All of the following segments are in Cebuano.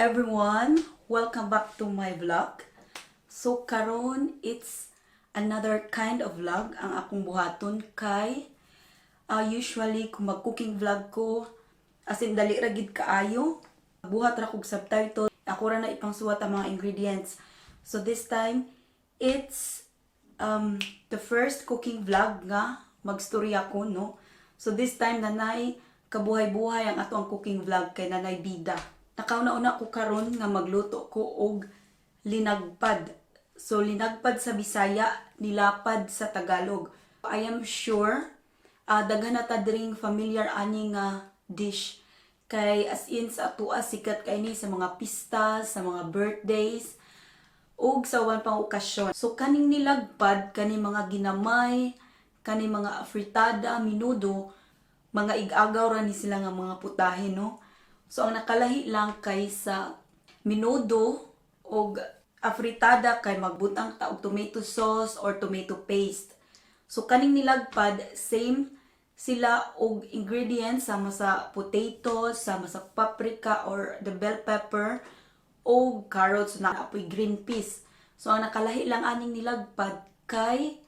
Everyone! Welcome back to my vlog. So karon it's another kind of vlog ang akong buhaton kay usually kung mag-cooking vlog ko, as in dali ra gid kaayo. Buhat ra kog subtitle, ako ra na ipangsuwat ang mga ingredients. So this time it's the first cooking vlog nga magstorya ko, no? So this time nanay kabuhay-buhay ang ato ang cooking vlog kay nanay bida. Nakauna-una ko karon nga magluto ko og linagpad. So linagpad sa Bisaya, nilapad sa Tagalog. I am sure daghan na ta diring familiar ani nga dish kay as in sa atoa sikat kay ni sa mga pista, sa mga birthdays, ug sa uban pang okasyon. So kaning nilagpad, kaning mga ginamay, kaning mga afritada, minudo, mga igagaw ra ni sila nga mga putahe, no? So ang nakalahi lang kay sa minudo og afritada kay magbutang ta og tomato sauce or tomato paste. So kaning nilagpad, same sila og ingredients sama sa potatoes, sama sa paprika or the bell pepper o carrots na apoy green peas. So ang nakalahi lang aning nilagpad kay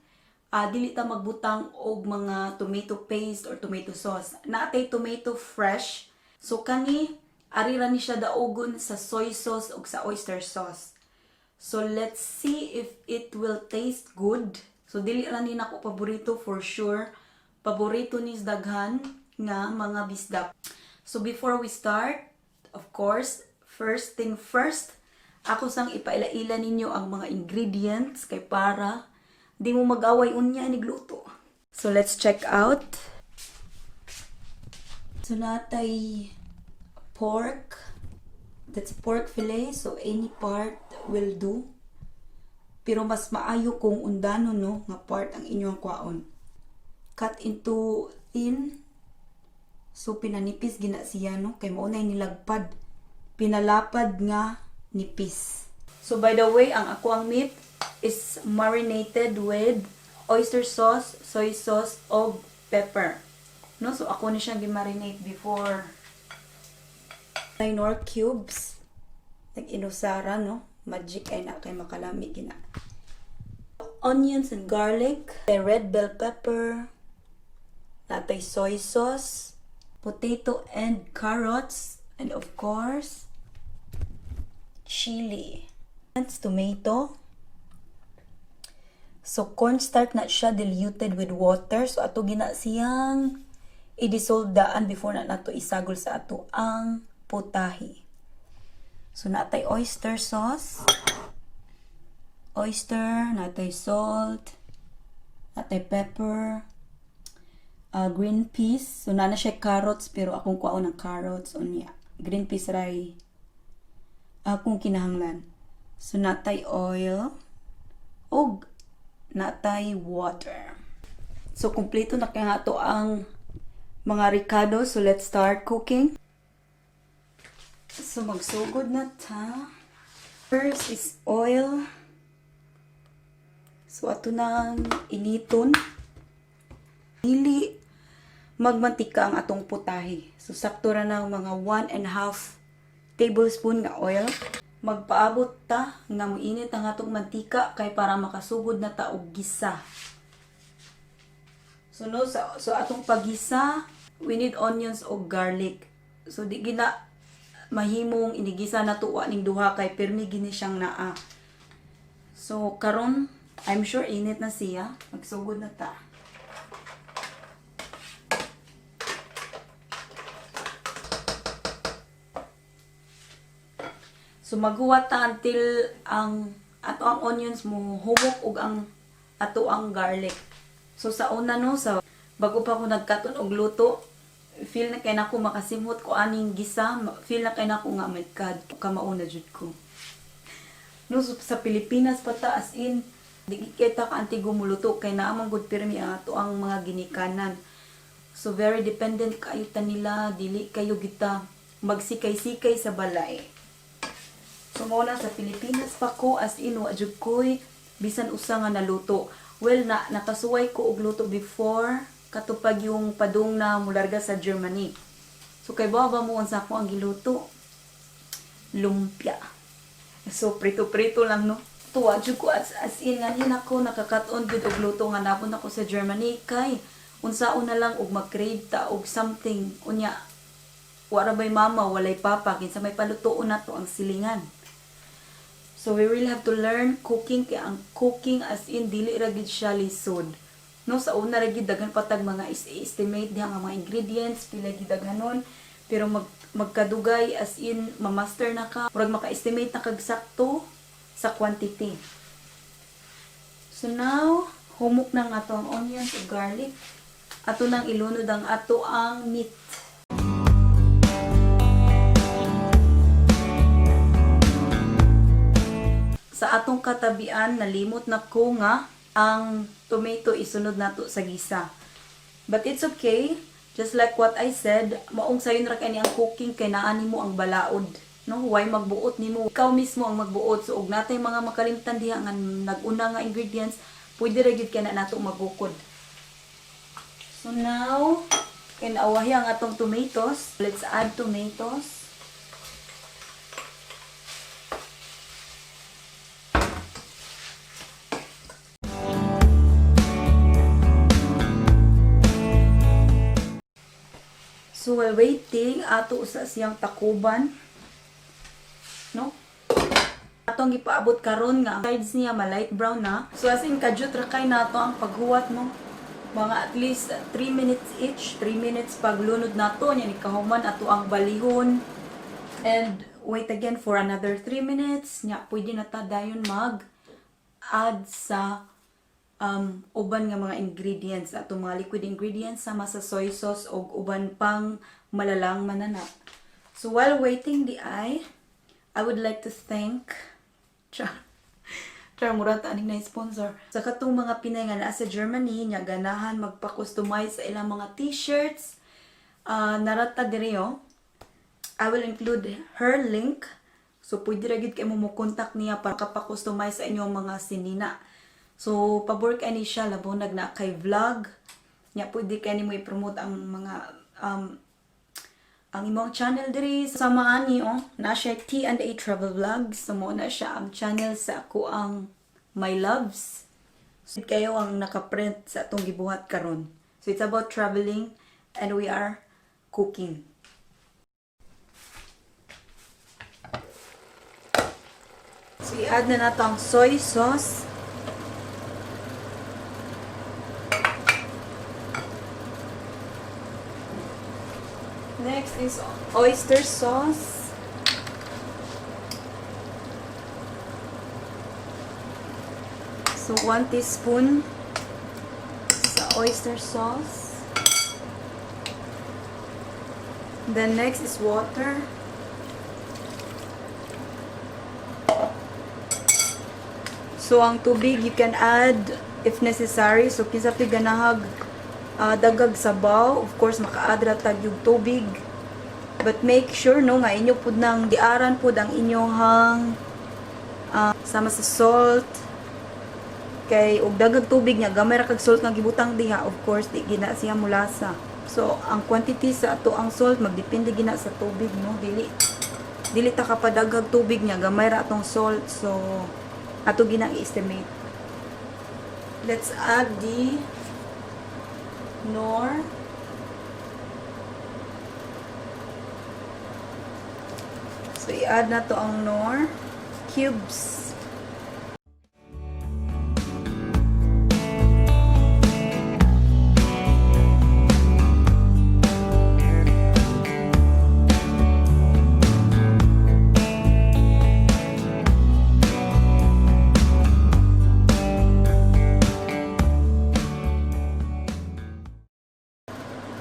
dili ta magbutang og mga tomato paste or tomato sauce. Naatay tomato fresh. So kani ari ra ni siya daogon sa soy sauce ug sa oyster sauce. So let's see if it will taste good. So dili ra ni nako paborito for sure. Paborito ni daghan nga mga bisdak. So before we start, of course, first thing first, ako sang ipaila-ila ninyo ang mga ingredients kay para di mo mag-away unya nigluto. So let's check out. So natay pork. That's pork fillet, so any part will do. Pero mas maayo kung undano, no, nga part ang inyong kwaon. Cut into thin. So pinanipis gina siya, no, kay mao nay nilagpad. Pinalapad nga nipis. So by the way, ang ako ang meat is marinated with oyster sauce, soy sauce, og pepper. No, so ako ni siya gi-marinate before. Knorr cubes. Nag-inusara, no? Magic ay na kay makalami gina. Onions and garlic, red bell pepper, natay soy sauce, potato and carrots, and of course, chili. And tomato. So, cornstarch na siya diluted with water. So, ato gina siyang i-dissolve daan before na nato isagol sa ato ang putahe. So, natay oyster sauce. Oyster, natay salt, natay pepper, green peas. So, naa na siya carrots, pero akong kuwaon ng carrots. Unya, green peas ray akong kinahanglan. So, natay oil, og natay water. So, kumpleto na kaya nga to ang mga ricado. So, let's start cooking. So, magsugod na ta. First is oil. So, ato nang initon. Dili magmantika ang atong putahe. So, sakto ra na mga 1.5 tablespoon nga oil. Magpaabot ta nga moinit ang atong mantika kay para makasugod na ta og gisa. So no, sa so atong pagisa, we need onions og garlic. So di gina mahimong inigisa na tuwa ning duha kay pirmi gini siyang naa. So karon I'm sure init na siya. Magsugod na ta. So maghuwat ta until ang ato ang onions mo humok ug ang ato ang garlic. So sa una, no, sa bago pa ko nagkaton og luto, feel na kay nako makasimhot ko aning gisa, feel na kay nako nga, my God, kamao na jud ko. No, so, sa Pilipinas pa ta, as in di kita ka antigo muluto kay naa man gud pirmi ang ato ang mga ginikanan. So very dependent kayo ta nila, dili kayo kita magsikay-sikay sa balay. So mo na sa Pilipinas pa ko, as in wa jud koy bisan usa nga naluto. Well, na nakasuway ko og luto before katupag yung padung na mularga sa Germany. So kay ba mo unsa ako ang giluto? Lumpia. So prito-prito lang, no. Tuwa jud ko as in nganhin ako nakakaton gud og luto nga napon ako sa Germany kay unsaon na lang og mag-crave ta og something, unya wara bay mama, walay papa, kinsa may palutoon nato ang silingan. So we really have to learn cooking kay ang cooking, as in, dili ra gid siya lisod. No, sa una ra gid daghan pa tag mga estimate diha nga mga ingredients, pila gid daghanon, pero magkadugay, as in, ma-master na ka, murag maka-estimate na kag sakto sa quantity. So now, humok na nga ato ang onions ug garlic. Ato nang ilunod ang ato ang meat. Sa atong katabian, nalimot na ko nga ang tomato isunod nato sa gisa. But it's okay. Just like what I said, maong sayon ra kay ni ang cooking kay naa nimo ang balaod. No, why magbuot nimo? Ikaw mismo ang magbuot. So og natay mga makalimtan diha nga nag-una nga ingredients, pwede ra gyud kay na nato magukod. So now, kay naawahi ang atong tomatoes. Let's add tomatoes. So while waiting, ato usa siyang takuban. No? Atong gipaabot karon nga ang sides niya ma light brown na. So as in kadyot ra kay nato ang paghuwat, no. Mga at least 3 minutes each, 3 minutes paglunod nato nya ni kahuman ato ang balihon. And wait again for another 3 minutes nya pwede na ta dayon mag add sa uban nga mga ingredients, atong mga liquid ingredients sama sa soy sauce og uban pang malalang mananap. So while waiting the eye, I would like to thank Char. Char, mura ta aning na sponsor. Sa katong mga Pinay nga naa sa Germany nya ganahan magpa-customize sa ilang mga t-shirts, narata diri oh. I will include her link. So, pwede ra gyud kay mo mo-contact niya para kapa-customize sa inyong mga sinina. So, pabor kay ni siya labaw nag na kay vlog. Nya pwede kay nimo i-promote ang mga ang imong channel diri sama ani oh, na siya T&A Travel Vlogs. So mo na siya ang channel sa ako ang My Loves. So, kayo ang nakaprint sa atong gibuhat karon. So it's about traveling and we are cooking. So i-add na nato ang soy sauce. Next is oyster sauce. So 1 teaspoon sa oyster sauce. Then next is water. So ang tubig you can add if necessary. So kinsa pay ganahag dagag sabaw, of course maka-add ra tag yung tubig. But make sure, no, nga inyo pud nang diaran pud ang inyong sama sa salt kay og dagag tubig niya gamay ra kag salt nga gibutang diha, of course di gina siya mulasa. So ang quantity sa ato ang salt magdepende gina sa tubig, no. Dili ta kapadagag tubig niya gamay ra atong salt, so ato gina i-estimate. Let's add the Knorr. So i-add na to ang Knorr cubes.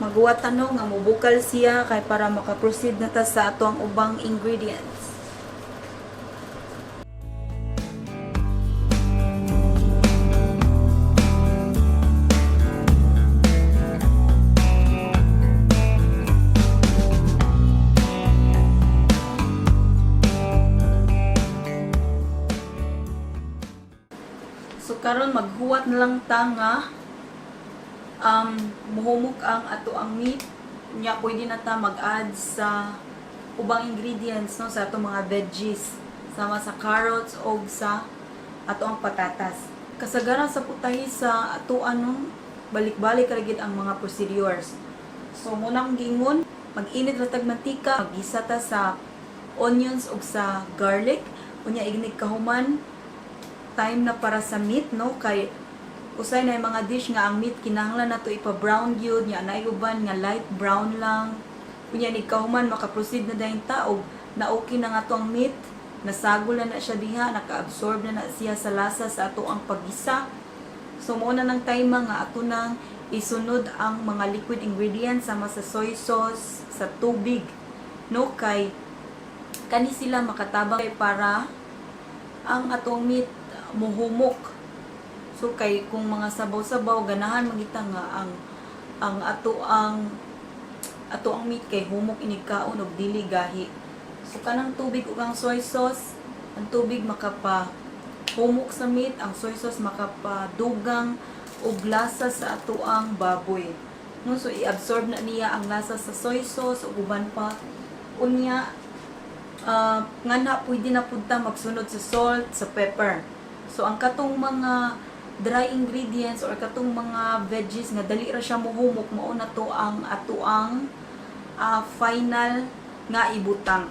Maghuwat ano nga mubukal siya kay para makaproceed na ta sa ato ang ubang ingredients. So karon maghuwat na lang ta nga muhumok ang ato ang meat nya pwede na ta mag-add sa ubang ingredients, no, sa atong mga veggies sama sa carrots o sa ato ang patatas. Kasagaran sa putahe sa ato anong balik-balik ra gid ang mga procedures. So mao nang giingon, mag-init ra tag mantika, maggisa ta sa onions ug sa garlic, unya ignig kahuman, time na para sa meat, no, kay usay na yung mga dish nga ang meat kinahanglan nato ipa-brown gyud, nya naay uban nga light brown lang. Unya ni kahuman makaproceed na dayon ta og na okay na nga to ang meat, nasagol na na siya diha, naka-absorb na na siya sa lasa sa ato ang paggisa. So mao na nang time nga ato nang isunod ang mga liquid ingredients sama sa soy sauce, sa tubig, no, kay kani sila makatabang kay para ang atong meat muhumok. So kay kung mga sabaw-sabaw, ganahan magita nga ang ato ang meat kay humok inig kaon og dili gahi. So kanang tubig ug ang soy sauce, ang tubig makapa humok sa meat, ang soy sauce makapadugang og lasa sa ato ang baboy. No, so i-absorb na niya ang lasa sa soy sauce ug uban pa. Unya nga na pwede na pud ta magsunod sa salt, sa pepper. So ang katong mga dry ingredients or katong mga veggies nga dali ra siya muhumok, mao na to ang ato ang final nga ibutang.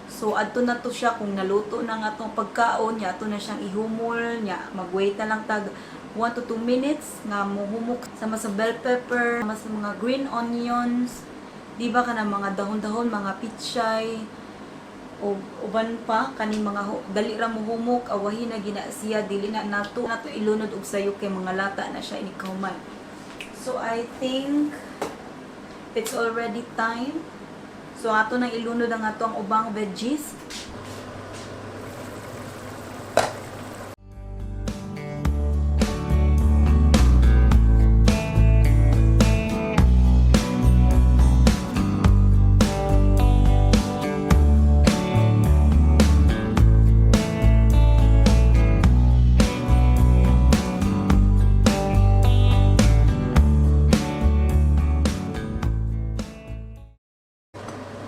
So adto na to siya kung naluto na nga atong pagkaon, nya ato na siyang ihumol, nya magwait na lang tag 1 to 2 minutes nga muhumok sama sa bell pepper, sama sa mga green onions, di ba, kana mga dahon-dahon, mga pichay, o uban pa kaning mga dali ra muhumok, awahi na gina siya, dili na nato nato ilunod og sayo kay mga lata na siya inig kahuman. So I think it's already time. So ato nang ilunod ang ato ang ubang veggies.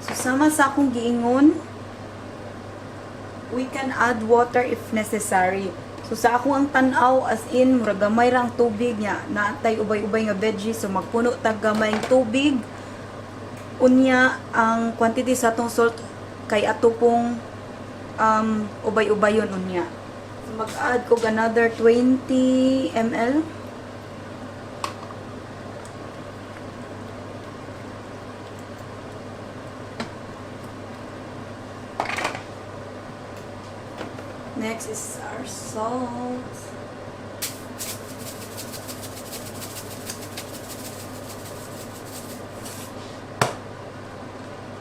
So sama sa akong giingon, we can add water if necessary. So sa akong ang tan-aw, as in murag gamay ra ang tubig niya, naatay ubay-ubay nga veggies, so magpuno tag gamay ang tubig. Unya ang quantity sa atong salt kay ato pong ubay-ubayon unya. So mag-add kog another 20 ml. Next is our salt.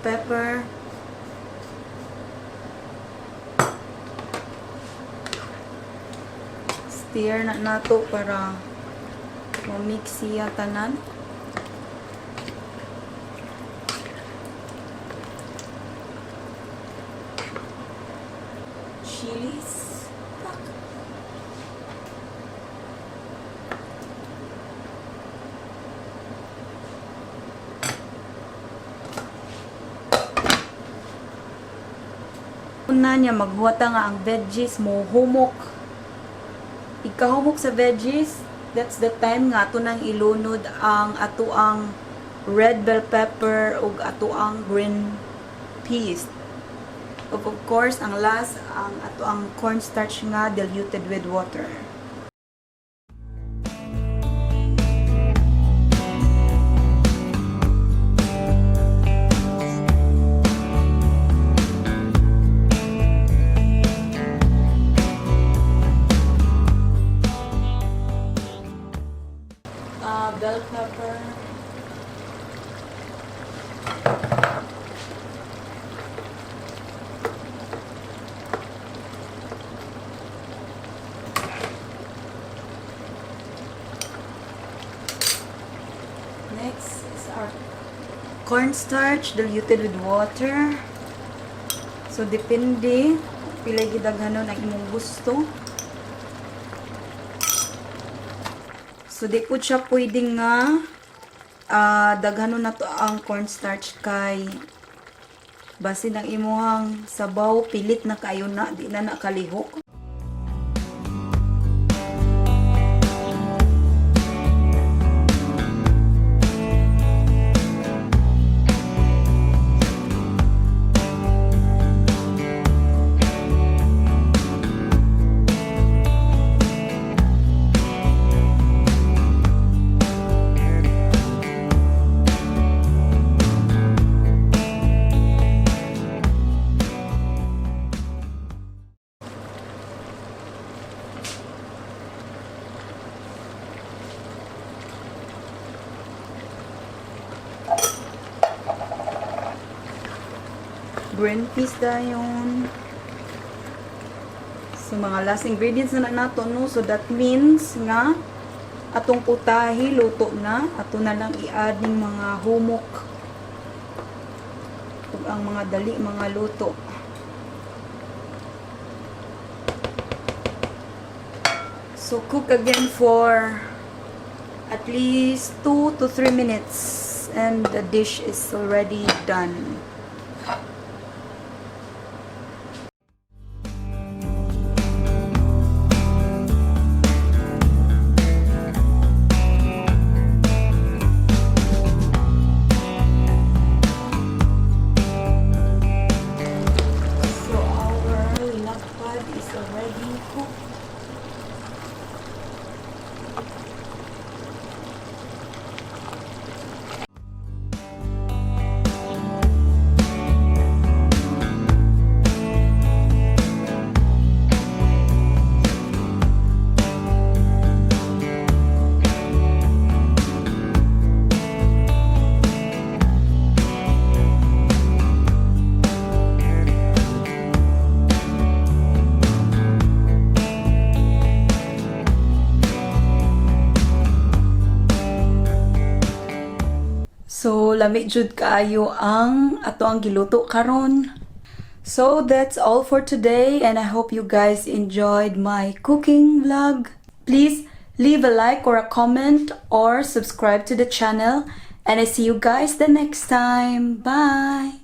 Pepper. Stir na nato para ma-mix siya tanan. Chilies. Pak. Una niya maghuwata nga ang veggies mo humok. Ikahumok sa veggies, that's the time nga ato nang ilunod ang ato ang red bell pepper ug ato ang green peas. Of course, ang last, ang ato ang cornstarch nga diluted with water. Bell pepper. Next is our cornstarch diluted with water. So, depende pila gidaghanon ang imong gusto. So, di po siya pwede nga daghanon na to ang cornstarch kay Basin ang imuhang sabaw pilit na kayo na, di na nakalihok. Green peas dayon. So mga last ingredients na nato, no. So that means nga atong putahe luto na. Ato na lang i-add ning mga humok ug ang mga dali mga luto. So cook again for at least 2 to 3 minutes and the dish is already done. So our linakpad is already cooked. So lami jud kaayo ang ato ang giluto karon. So that's all for today, and I hope you guys enjoyed my cooking vlog. Please leave a like or a comment or subscribe to the channel, and I see you guys the next time. Bye.